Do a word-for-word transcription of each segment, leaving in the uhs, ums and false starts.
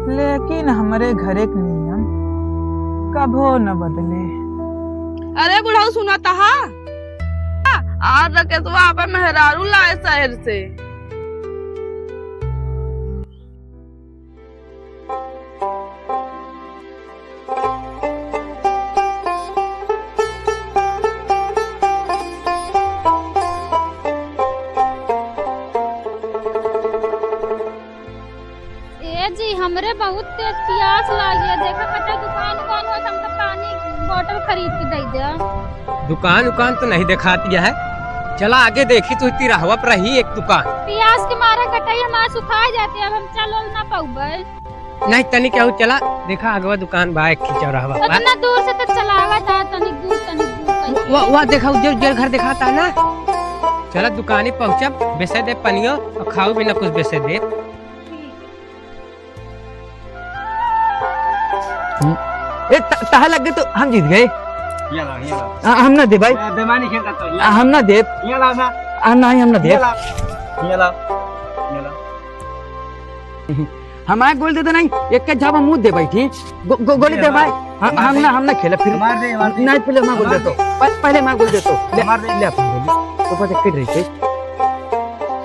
लेकिन हमरे घरे के नियम कभो न बदले। अरे बुढ़ऊ, सुनत हा? आज रकेशवा आपन मेहरारू लाए शहर से। ए जी, हमरे बहुत तेज पियास लागी है। देखा कटा दुकान उकान हो तो हमका पानी बोतल खरीद के दे दे। दुकान उकान तो नहीं देखात है, चला आगे देखी तो इतनी रहवा पर रही एक दुकान। पियास के मारे कटाई हमार सुखा जाते, अब हम चल उल ना पउबे। नहीं तनी केहू चला, देखा अगवा दुकान बा एक ही चौराहा पर। उतना दूर से तो चलावा था, तनी दूर, तनी दूर कइसे? वा, वा देखा उज्जर उज्जर घर देखाता ना। चला दुकाने पहुँचब, बेसे दे पनियो और खाऊ भी ना कुछ बेसे दे। हम्म। ए, त-, तहा लग गए तो हम जीत गए। ये ला, ये ला। आ, हम ना दे भाई। ये बेमानी खेलता तो, ये आ, हम ना दे। ये ला ना। आ, नहीं, हम ना दे। ये ला। ये ला। ये ला। हमारे गोल दे दे नहीं, एक के झापा मुंह दे बैठी। गो-, गो-, गोली ये दे ला। भाई। हम, हमार हम दे। ना, हम ना खेले फिर। हमार दे, हमार दे। नहीं, पहले हमारे गोल दे हमार तो। दे। प-, पहले हमारे गोल दे तो। ले, हमार दे। ले अपन गोली। तो पता किट रही थी।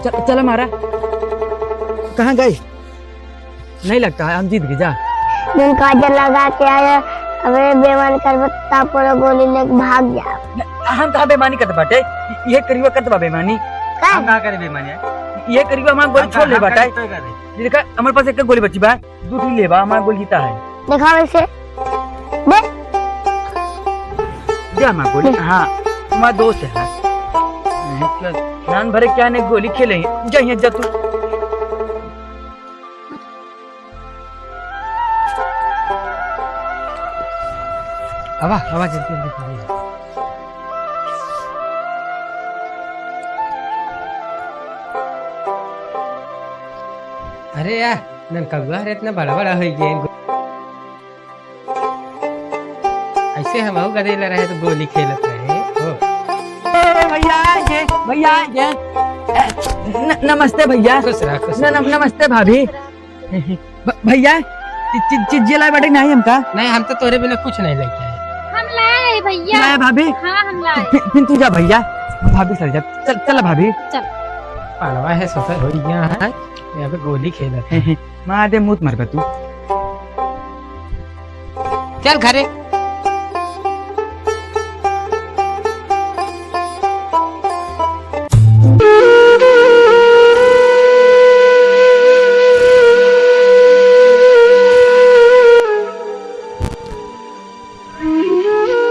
चल, चल हमारा। कहाँ गए? नहीं लगता है, हम जीत गए जा। जौन काजर लगा के आया, अबे बेईमान करबे, ता पूरा गोली लेके भाग जा। न, हम कहाँ बेईमानी करत बाटे? ये करिबा करत बा बेईमानी। का? हम कहाँ करे बेईमानी है? ये करिबा हमार गोली हम छोड़ कहाँ, ले हम बाटे। कहाँ करे? ये देखा, हमारे पास एक गोली बची बा, दू ठो ले बा, हमार गोली जीता है। देखा वैसे। दे। दे हमार गोली। हाँ, तुम्हारा दोस्त है। नहीं, क्या, जान भरे क्या ने गोली खेले, जाइए जा तू। आवा, आवा, जल्दी, जल्दी, जल्दी। अरे यार, ननकउआ रे इतना बड़ा बड़ा होइ गया। ऐसे हमहू गदेला रहे तो गोली खेलत रहे। हो। ए, भैया, ये, भैया, ये। न-, नमस्ते भैया। खुश रह, खुश न-, रह। नम-, नमस्ते भाभी। भ-, भैया, चि-, चि-, चीज लाए बाटे नहीं हमका? नहीं, हम तो तोरे बिना कुछ नहीं लेके आए। हम लाए भैया। लाए भाभी? हाँ, हम लाए। फिर, फिर तू जा भैया, भाभी सर जा। चल, चल भाभी। चल। पालवा है, ससुर हो गया है, यहाँ पे गोली खेलत है। मार दे, मुत मरबे तू। चल घरे।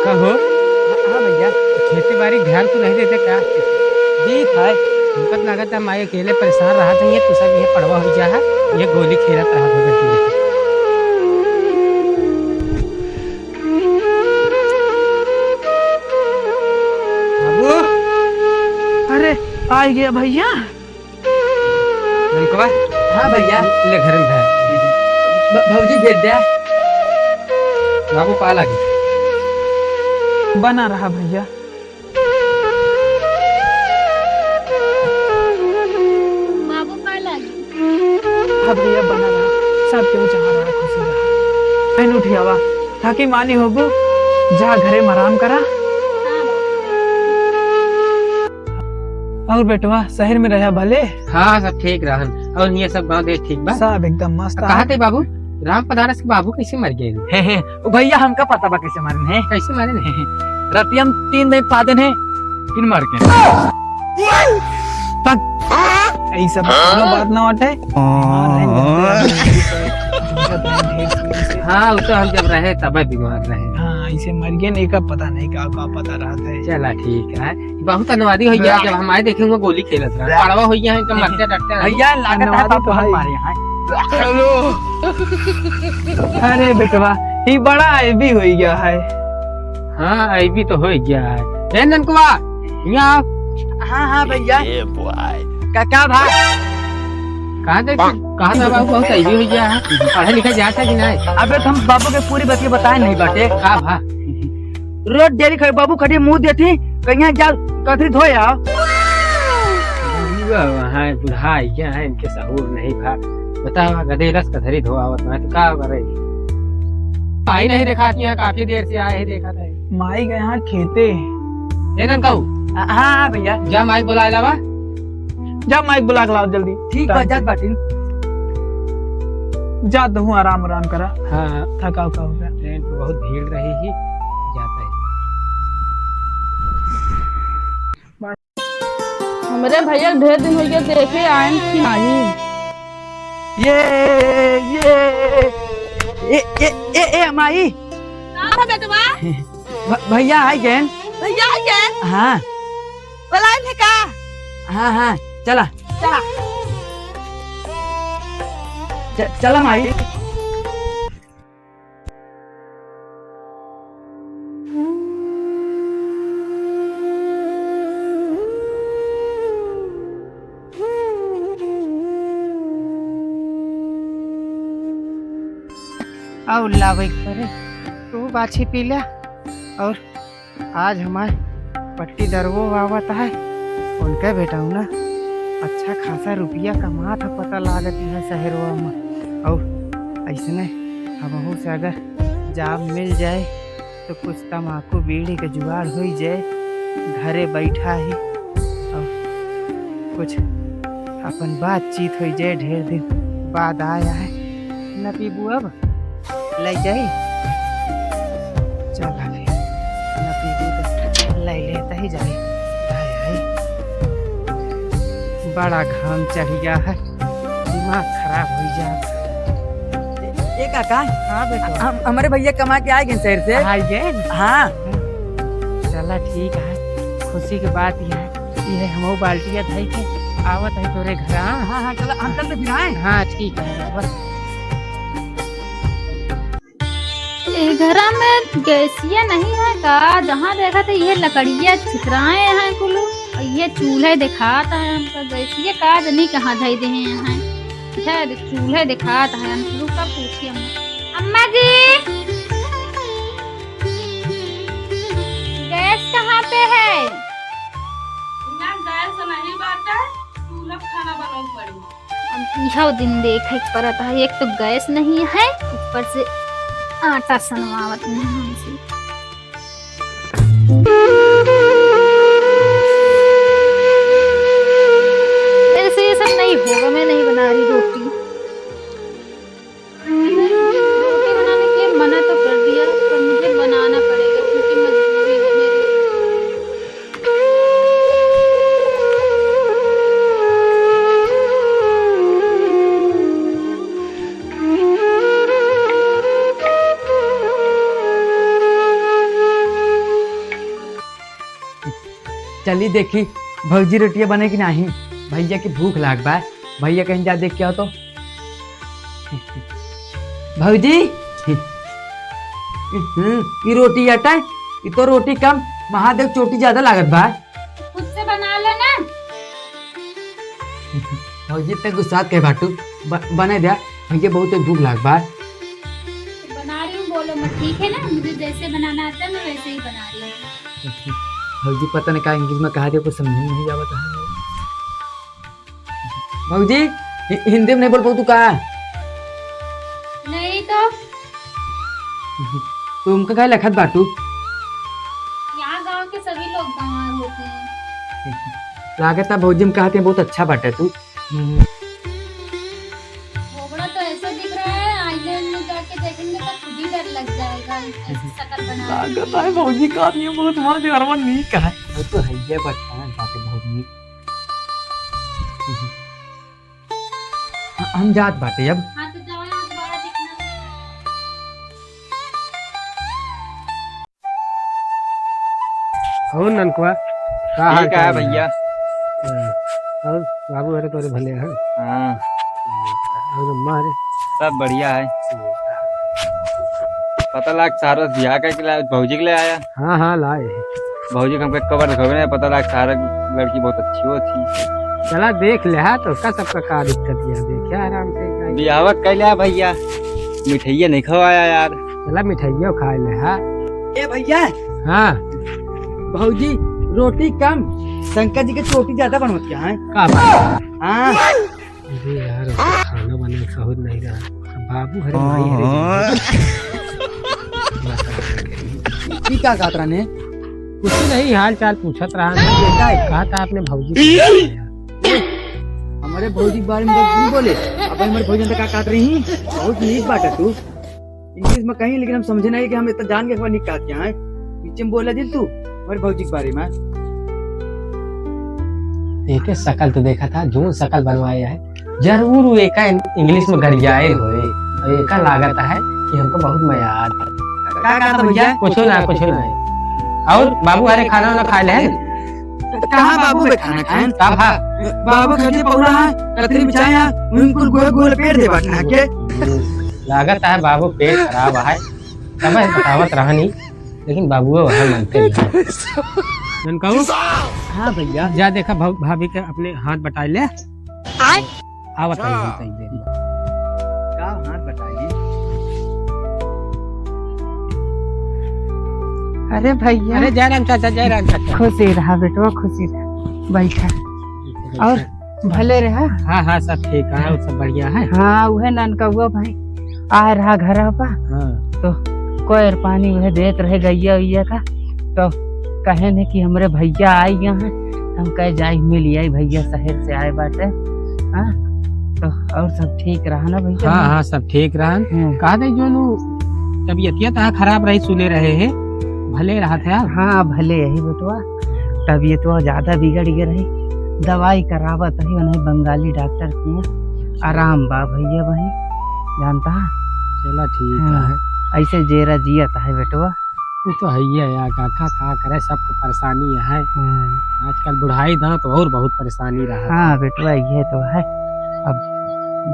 कहो। हाँ भैया। खेती बारी ध्यान तो नहीं देते का? दीत है। हमका तो लागत है माई अकेले परेशान रहत है, ये तू सब ये पड़वा हो जा है, ये गोली खेलत रहत है। बाबू, अरे, आ गया भैया। ननकवा? हाँ भैया। ले घर में है। ब-, भौजी भेज दे। बाबू पा लागी। बना रहा भैया। बाबू पा लागी। हाँ भैया, बना रहा। सब केहू जहाँ रहा, खुशी रहा। बहन उठियावा, थाकी मानी होगू, जा घरे में आराम करा। हाँ बाबू। और बेटवा, शहर में रहा भले? हाँ, सब ठीक रहन। और ये सब गाँव देश ठीक बा? सब एकदम मस्त। कहाँ थे बाबू? राम पधारस के बाबू कैसे मर गए? हे, हे, ओ भैया, हमका पता बा कैसे मारे हैं। कैसे मारे हैं? रतिया में तीन दिन पादन है, फिर मर गए। तब यही सब कोनो बात ना बाटे। हाँ, वो तो हम जब रहे तब बीमार रहे। हाँ, ऐसे मर गए, नहीं का पता नहीं का, का पता रहता है। चला ठीक है। बहुत धन्यवादी हो गया, जब हम आए देखे हुए गोली खेलत रहा। पड़वा हो गया है, तो मरते डरते रहे। भैया, लागत है धन्यवादी बाप तो हम है। मारे हैं। हेलो। अरे बेटवा, ये बड़ा ऐबी हो गया है। हाँ, ऐबी तो हो गया है। ए ननकवा, यहाँ आओ। हाँ, हाँ भैया। ये बॉय। का, का भा? कहाँ थे, कहाँ था बाबू, बहुत ऐबी हो गया है। पढ़े लिखे जाता कि नहीं? अबे, तो हम बाबू के पूरी बतिया बताए नहीं बाटे। का भा? रोज डेली खड़े बाबू खड़े मुंह देती, कहीं जा कथरी धोए आओ। बुढ़वा वहाँ बुढ़ा गया है, इनके सहूर नहीं भा। बतावा, गदेलस का धरी धोआवत ना, तो का करे? भाई नहीं देखात, यहाँ काफी देर से आए हैं, देखा था। माई गए हैं खेते। ए ननकाऊ। हाँ, हाँ, भैया। जा माई बुलाए लावा। जा माई बुला के लाओ जल्दी। ठीक बा, जात बाटिन। जा तहूँ आराम, आराम करा। हाँ। थका उका हो गया। ट्रेन पे बहुत भीड़ रही ही, जाता है। हमरे भैया ढेर दिन हो गया, देखे आयन कि नहीं। ये, ये, ए, ए, ए, ए, माई। का हो बेटवा? भ-, भैया आई गए। भैया आई गए? हाँ। बुलाए थे का? हाँ, हाँ, चला। चला। च-, चला माई। और लावे के परे, तू बाछी पी ला। और आज हमार पट्टीदरवो आवत है, उनके बेटौना अच्छा खासा रुपया कमात है, पता लागत है शहरवा में। और ऐसने हमहू से अगर job मिल जाए तो कुछ तमाकू बीड़ी के जुगाड़ होई जाए, घरे बैठा ही और कुछ अपन बातचीत होई जाए, ढेर दिन बाद आया है। न पीबू अब? ले जाई? चल अभी, न पीबू तो ले लेता ही जाई। हाय, हाय। बड़ा घाम चढ़ गया है, दिमाग खराब हो जा। ए, ए काका, हाँ बेटा। हम, हमरे भैया कमा के आ गए शहर से। आ गए? हाँ। चला ठीक है, खुशी के बात यह है, यह हमहू बाल्टिया धई के आवत है तोरे घर। हाँ, हाँ, चला, हम चलते फिर आए। हाँ, ठीक है, बस। ए घरा में गैसिया नहीं है का? जहाँ देखा तो ये लकड़िया छितराए हैं कुलू। और ये चूल्हे दिखात है हमका, गैसिया का जनी कहाँ धई दे हैं। खैर, चूल्हे दिखात है, हम रुका पूछी अम्मा। अम्मा जी, गैस कहाँ पे है? ना, गैस नहीं बाटे, चूल्हा खाना बनावे पड़ी। अब इहो दिन देखे के परत है, एक तो गैस नहीं है, ऊपर से आटा सनवावत नहीं हमसे। ऐसे ये सब नहीं होगा, मैं नहीं बना रही रोटी। रोटी बनाने के लिए मना तो कर दिया, पर मुझे बनाना पड़ेगा क्योंकि मजबूरी है मेरी। चली देखी, भौजी रोटिया बने कि नाही, भैया की भूख लाग बा, भैया कहीं जा देख के आओ तो। भौजी, हम्म, ई रोटी अटा, ई तो रोटी कम, महादेव चोटी ज्यादा लागत बा। खुद से बना लो ना। भौजी, इतना गुस्सात काहे बाटू? ब-, बने द्या, भैया बहुत भूख लाग बा। बना रही हूँ, बोलो मत, ठीक है ना? मुझे जैसे बनाना आता है, मैं वैसे ही बना रही हूँ। भौजी, पता नहीं का English में कहा दिया, कुछ समझ में नहीं आवत है। भौजी, हि-, हिंदी में नहीं बोल पाऊ तू का? नहीं तो। तू हमका काहे लखत बाटू? यहाँ गाँव के सभी लोग गंवार होते हैं। लागत है भौजी हम कहते हैं बहुत अच्छा बाटे तू। हम्म। भोपड़ा तो ऐसा दिख रहा है, आईने में जाके देखेंगे तो खुद ही डर लग जाएगा, ऐसी शकल बना ली। लागत है भौजी का आदमी बहुत हमारे देवरवा नीक है। वो तो है ये, but है ना, बातें बहुत नीक। हम जात बाटे अब। हाँ, तो जाओ, यहाँ दोबारा देखना। और ननकुआ, का हाल ठीक है चाल है? भैया। हाँ, और बाबू, अरे तोरे भले हैं? हाँ। और अम्मा, अरे? सब बढ़िया है। पता लाग सारा बियाह करके लाया, भौजी के ले आया। हाँ, हाँ, लाए। भौजी के हमके कवर दिखावे ना, पता लाग सारा लड़की बहुत अच्छी हो थी। चला देख ले, हाँ, तो का सबका का दिक्कत है, देखे आराम से। बियाह कर लिया भैया, मिठाइया नहीं खवाया यार। चला मिठाइया खा ले, हाँ। ए भैया। हाँ। भौजी, रोटी कम, शंकर जी के चोटी ज्यादा बनवत क्या है? का बात? हाँ। अरे यार, अब तो खाना बने कुछ सहूर नहीं रहा। बाबू हरे माई हरे जान। ई का कहत रहने? कुछ नहीं, हाल चाल पूछत रहा। बेटा, कहा था अपने भौजी के बारे में। हमारे भौजी के बारे में तो नहीं बोले। अब हमारे भौजी तो का कहत रही? बहुत नीक बात है तू। English में कहीं, लेकिन हम समझे नहीं कि हम इतना जान के हमारे निकाल के आए। पीछे में बोला जिन तू हमारे भौजी के बारे में। एके शकल तो देखा था, जो शकल बनवाए है, जरूर वो एका English में गरियाए होए। और एका लागत है कि हमको बहुत मजा आता है। का कहता भैया? कुछ ना, कुछ ना है। और बाबू हरे खाना वाना खा ले हैं? कहाँ बाबू बे खाना खाएं? का भा? बाबू खजे पौड़ा है, कतरी बिछाया, उनको गोल गोल पेट दे बैठना के। लागत है बाबू पेट खराब है, तब बतावत रहनी, लेकिन बाबुआ वहाँ मनते नहीं। ननकाऊ? हाँ भैया। जा देखा भा-, भाभी के अपने हाथ बटाई ले। आय? आवत है, अच्छा। हम कहीं देर में। का हाथ बटाई? अरे भैया। अरे जय राम चाचा, जय राम चाचा। खुशी रहा बेटवा, खुशी रहा। बैठा। और भले रहा? हाँ, हाँ, सब ठीक है, और सब बढ़िया है। हाँ, उहे ननकउआ भाई आए रहा घर पर। हाँ। तो कोयर पानी उहे देत रहे गइया उइया का, तो कहे ने कि हमरे भैया आई यहाँ, हम कहे जाई मिल आई, भैया शहर से आए बाटे। हाँ, तो और सब ठीक रहा ना भैया? हाँ, हाँ, सब ठीक रहा। हाँ। कहा दे जो नु तबीयतिया तहा खराब रही, सुने रहे हैं, भले रहा था। हाँ, भले यही बेटवा, तबीयत वो ज्यादा बिगड़ गए रही, दवाई करावत रही उन्हें बंगाली डॉक्टर के, आराम बा भैया वही, जानता है? चला ठीक हाँ, है। ऐसे जेरा जियत है बेटवा। वो तो है ही है यार काका, का करे, सबके परेशानी है। हाँ। आजकल बुढ़ाई दांत और बहुत परेशानी रहा। हाँ बेटवा, ये तो है। अब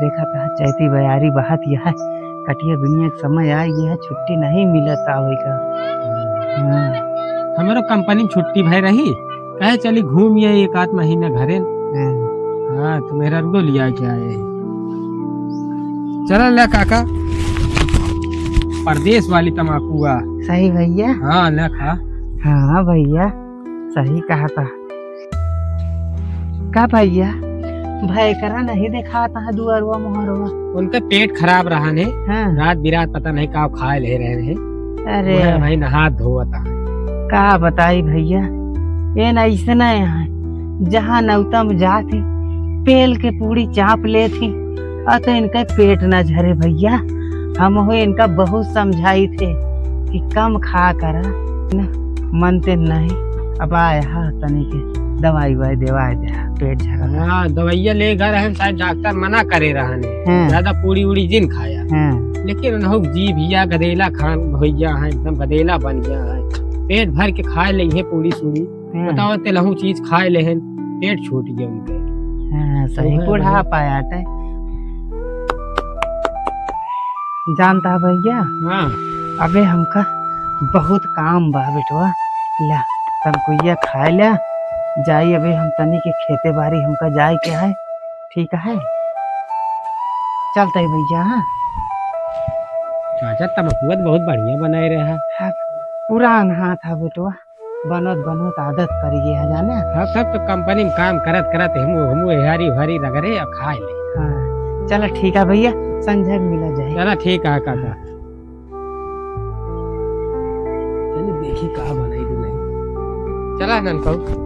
देखा था चैती बयारी बहत यह है, कटिया बिनिया के समय आ गया है, छुट्टी नहीं मिलत आवे का। हाँ। हमरो कंपनी में छुट्टी भय रही, कहे चली घूम ये एक आध महीना घरे। हाँ। हाँ, तो मेहररुओ लिया के आए। चला ले काका, परदेस वाली तमाकुआ। सही भैया। हाँ, ले खा। हाँ भैया, सही कहा था। का भैया, भय करा नहीं देखात है दुअरवा मोहरवा। उनका पेट खराब रहा ने, हाँ। रात बिरात पता नहीं का खाए ले रहे हैं। अरे। वह भाई नहात धोवत है। का बताई भैया, ये ना ऐसना है, जहाँ नौता में जात ही, पेल के पूड़ी चाप लेत ही, आ तो इनका पेट ना झरे भैया। हम हो इनका बहुत समझाई थे कि कम खा करा, ना मनते नहीं। अब आए हा तनी के दवाई वाई देवाए दे, पेट झरा। हाँ, दवाइया ले गए रहन, शायद डॉक्टर मना करे रहन, हाँ। ज्यादा पूड़ी उड़ी जिन खाया। हाँ। लेकिन उन्हों जीभिया गदेला खान भैया है, एकदम गदेला बन गया है, पेट भर के खा ले है पूड़ी सूड़ी। हाँ। बताओ, तेलहू चीज खाए लेहन, पेट छूट गया उनके। हाँ, सही तो है बुढ़ापा आटे। जानता है भैया? हाँ। अबे हमका बहुत काम बा बेटवा। ला, तमकुइया खाए ला, जाई अबे हम तनी के खेते बारी हमका जाए के है, ठीक है? चलते भैया, हाँ? चाचा, तमकुआ तो बहुत बढ़िया बनाए रहे है। हाँ, पुरान हाथ है बेटवा। बनत बनत आदत पड़ गई है, जाने? हाँ, सब तो कंपनी में काम करत करत हम, हम एहारी उहारी रगड़े और खाए ले। हाँ, चला ठीक है भैया, संझा के मिला जाए। चला ठीक है काका। चलिए देखी का बनाई तू नहीं। चला ननकऊ।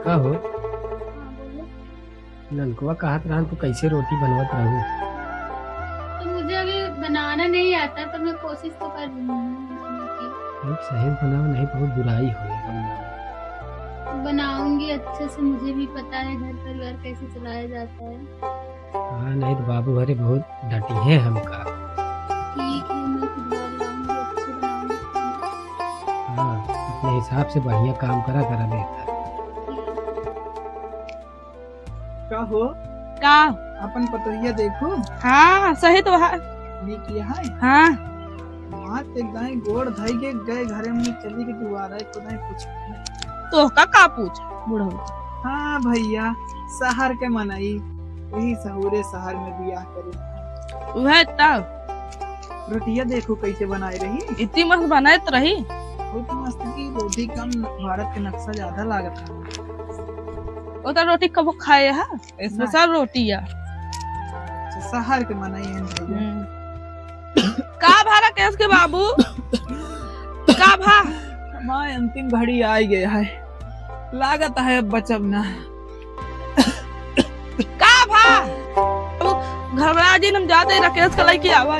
का हो? हाँ, बोलो। ननकवा कहत रहन, तू कैसे रोटी बनवत रहू? तो मुझे अभी बनाना नहीं आता, पर मैं कोशिश तो कर रही हूँ बनाने की। नहीं, सही बनाओ, नहीं बहुत बुराई होई। बनाऊंगी अच्छे से, मुझे भी पता है घर परिवार कैसे चलाया जाता है। हाँ, नहीं तो बाबू घरे बहुत डांटी है हमका। ठीक है, मैं सुधार लाऊंगी, अच्छे बनाऊंगी खाना। हाँ, अपने हिसाब से बढ़िया काम करा, करा बेहतर। का हो? का? अपन पतोहिया देखो। हाँ, सही तो है। नीक है? हाँ। माँ ते गाय गोड़ धई के गए घरे में चली के दुआरा को नहीं पूछ। तो का, का पूछ, बुढ़ऊ? हाँ भैया, शहर के मनई, यही सहूरे शहर में बियाह करे। उहे त। रोटिया देखो कैसे बनाए रही। इतनी मस्त बनाए त रही। बहुत मस्त की रोटी कम, भारत के नक्शा ज्यादा लागत है। वो तो रोटी कबो खाए है, इसमें नहीं। सब रोटी है। अच्छा, शहर के मनई है भैया। हम्म। का भा राकेश के बाबू? का भा? माँ, अंतिम घड़ी आ गया है, लागत है अब बचब ना। का भा? घबरा जिन, हम जाते ही राकेश का लइके आवा।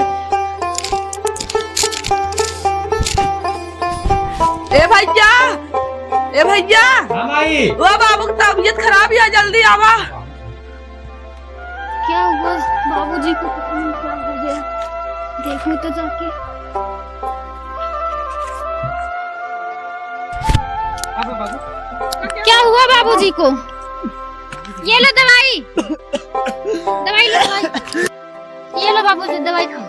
ए भैया, ए भैया, हाँ माई। वो बाबू की तबीयत खराब है, जल्दी आवा। क्या हुआ बाबूजी को, पता नहीं क्या हो गया, देखूं तो जाके। क्या हुआ बाबूजी को? ये लो दवाई, दवाई लो, दवाई। ये लो बाबूजी, दवाई खाओ।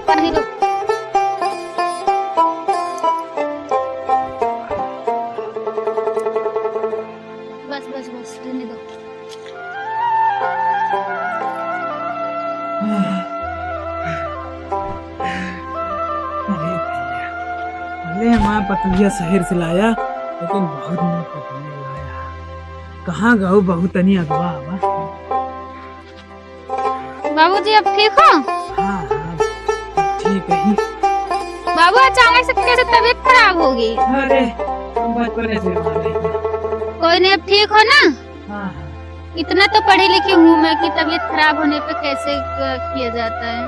पानी दो। बस, बस, बस, रहने दो। अरे भैया, भले हमारा पतोहिया शहर से लाया, लेकिन बहुत नीक पतोहिया लाया। कहाँ गऊ बहू, तनी अगवा आवा। बाबूजी, अब ठीक हो? हाँ, हाँ, ठीक है। बाबू, अचानक से कैसे तबीयत खराब हो गई? अरे, बचपने से बीमार है। कोई नहीं, अब ठीक हो ना? हाँ, हाँ। इतना तो पढ़ी लिखी हूँ मैं कि तबीयत खराब होने पे कैसे, अ, किया जाता है।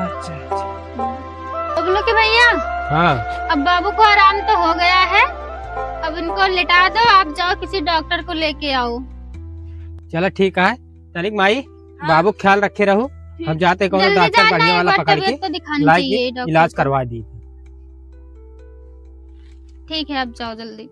अच्छा, अच्छा। बबलू के भैया, हाँ। अब बाबू को आराम तो हो गया है, अब इनको लिटा दो, आप जाओ किसी डॉक्टर को लेके आओ। चला ठीक है, तनिक माई, हाँ। बाबू ख्याल रखे रहू, ठीक। हम जाते कौनो जल्दी डॉक्टर जाना बढ़िया है, वाला एक बार पकड़ के तबीयत तो दिखानी ला के चाहिए डॉक्टर इलाज को। करवा दी। ठीक है, आप जाओ जल्दी।